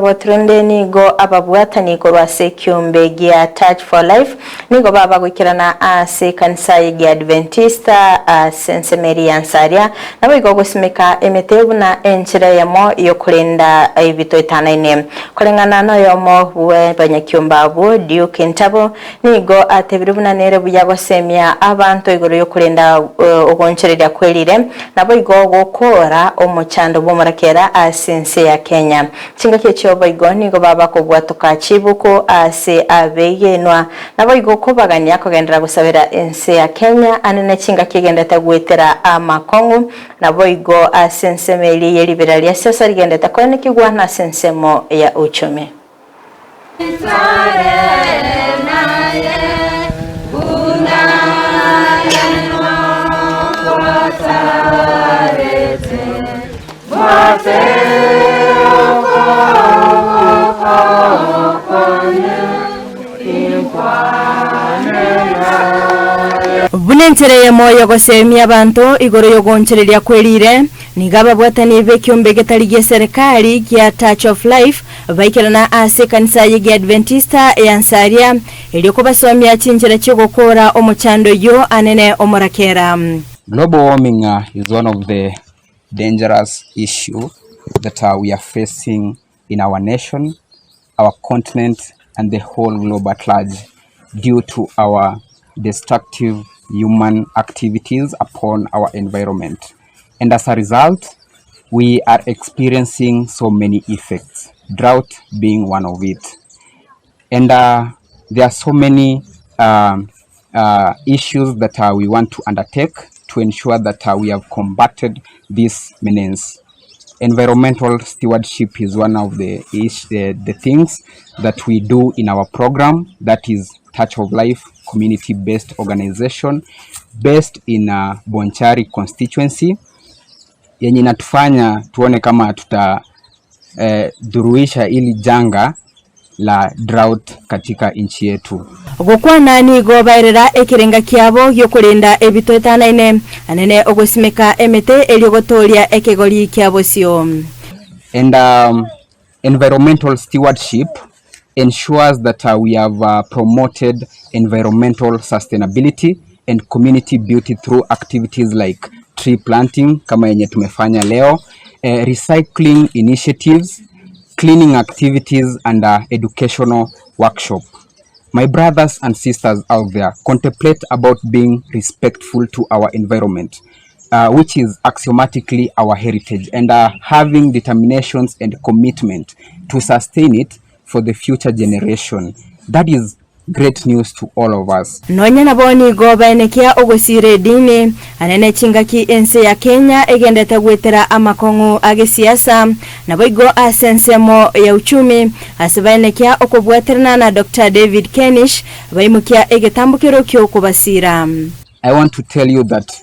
Oroboti ronde nigo ababwatani korwa ase ekiombe gia Touch for Life nigo baba goikerana ase ekanisa y'Egiadventista ase ensemo eria ya Nsaria, naboigo gosimeka emete buna enchera eyemo y'okorenda ebitoetanaine. Koreng'ana noyomo bw'abanyakiombe abwo, Duke Ntabo, Nigo atebire buna nere buya gosemia abanto igoro y'okorenda ogoonchoreria kwerire, naboigo gokoora omochando bw'omorakera ase ense ya Kenya. Chingaki echio boigo nigo baba kobwatoka chibuku ase abegenwa, naboigo kobagania kogenderera gosabera ense ya Kenya anene chingaki egenderete goetera amakong'u, naboigo ase ensemo eria ye ribera ria siasa rigenderete koenekigwa nase ensemo ya uchumi. Buna enchera eyemo y'ogosemia abanto igoro y'ogoonchoreria kwerire, Nigo ababwatani b'ekiombe getari gi'eserekari gia Touch of Life baikerana ase ekanisa y'Egeadventista ya Nsaria erio kobasomia chinchera chi'ogokoora omochando oyio anene omorakera. Global warming is one of the dangerous issue that we are facing in our nation, our continent and the whole globe at large due to our destructive human activities upon our environment. And as a result, we are experiencing so many effects, drought being one of it. And uh, there are so many uh, uh, issues that uh, we want to undertake to ensure that uh, we have combated this menace. Environmental stewardship is one of the, is, the, the things that we do in our program, that is Touch of Life community-based organization based in uh, Bonchari constituency yenye inatufanya tuone kama tuta eh, dhuruisha ili janga la drought katika nchi yetu. Gokwana nigo baerera ekerenga kiabo gi'okorenda ebitoetanaine, anene ogosimeka emete erio gotooria ekegori kia bosio. And um, environmental stewardship ensures that uh, we have uh, promoted environmental sustainability and community beauty through activities like tree planting kama yenye tumefanya leo, eh, recycling initiatives, cleaning activities and uh, educational workshop. My brothers and sisters out there, contemplate about being respectful to our environment, uh, which is axiomatically our heritage, and uh, having determinations and commitment to sustain it for the future generation. That is great news to all of us. Nonya nabo nigo baenekia ogosiira edini, anene chingaki ense ya Kenya egendete goetera amakong'u a gesiasa, naboigo ase ensemo ya uchumi, ase baenekia okobwaterana na Doctor David Kenish baimokia egetambokero ki'okobasiira. I want to tell you that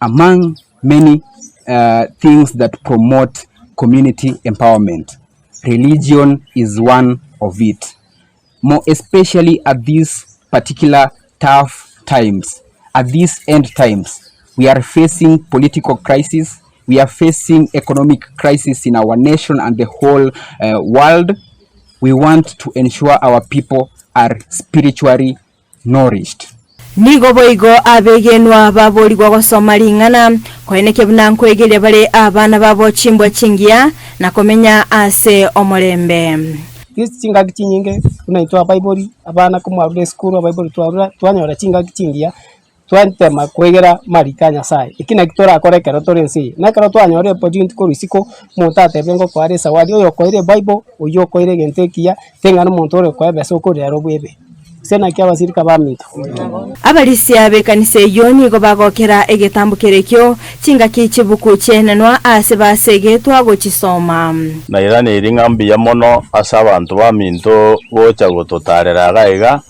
among many uh, things that promote community empowerment, religion is one of it. More especially at these particular tough times, at these end times, we are facing political crisis, we are facing economic crisis in our nation and the whole uh, world. We want to ensure our people are spiritually nourished. Nigo boigo abegenwa baborigwa gosoma ring'ana, koenekia buna nkoegeria bare abana babo chimbwa chingiya, na komenya ase omorembe. Chingaki chinyinge buna intwe abaibori, abana komwarure esukuru abaibori twarure twanyora chingaki chingiya, twatema koegera amariko a Nyasaye. Eki naki torakore ekero tore ense eye. Na ekero twanyorire opportunity korwa isiko, omonto atebire ngokoa are esawadi, oyokoire ebible, oywo okoire egento ekiya, teng'ana omonto ore koa ebesa okorera ere obwebe. Gose naki abasirika baminto? Abarisia b'ekanisa eyio nigo bagokera egetambo kerekio chingaki chibuku chi'enenwa aase basegetwa gochisoma. Nairaneirie ng'a mbuya mono ase abanto baminto gocha gototaarera iga iga,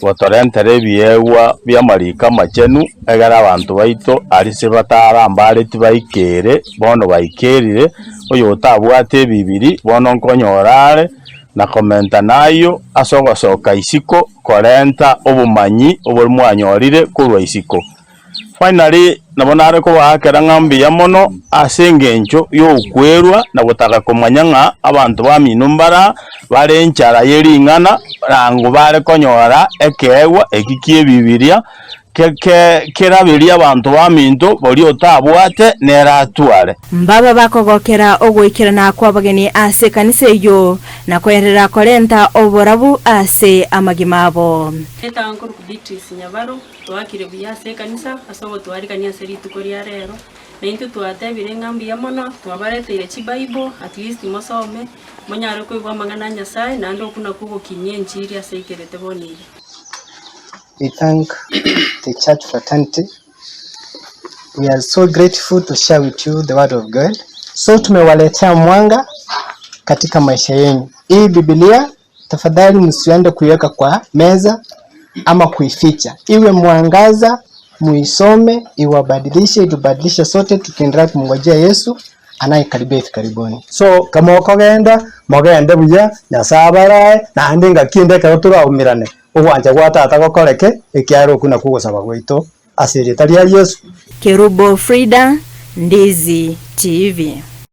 gotorentera ebiegwa bi'amariko amachenu, egere abanto baito arise batarambareti baikere, bono baikerire, oyotabwate ebibiri bono nkonyora are, na komenta nayio ase ogosoka isiko korenta obomanyi obori mwanyorire korwa isiko. Finally, nabo nare kobaakera ng'a mbuya mono ase engencho y'okwerwa na gotaka komanya ng'a abanto bamino mbara bare enchara ye ring'ana rango bare konyora ekeegwa eki ki'Ebibilia ke ke keraberie abanto baminto boria otabwate nere atware. Mbaba bakogokera ogoikerana kw'abageni ase ekanisa eyio, na koenderera korenta oborabu ase amagima abo. Etago nkorokwa Beatrice Nyabaro. Twakire buya ase ekanisa ase ogotwarigania ase rituko ria rero, na intwe twatebire ng'a mbuya mono, twabareteire chibible at least mosome, monyare koigwa amang'ana a Nyasaye naende okwo nakwo ogokinyia enchiri ase aikerete bono iga. We thank the church fraternity. We are so grateful to share with you the word of God. So tumewaletea mwanga katika maisha yenu. Hii Biblia tafadhali msiende kuiweka kwa meza ama kuificha, iwe mwangaza, muisome, iwabadilishe, itubadilishe sote, tukiendelea kumngojea Yesu anayekaribia hivi karibuni. So kama okogenda, mogende buya, Nyasae abarae, naende ngaki ende ekero toraumerane, ogwancha gwa Tata gokoreke, ekiagera okwo nakwo ogosaba gwaito ase erieta ria Yeso. Kerubo Frida, Ndizi TV.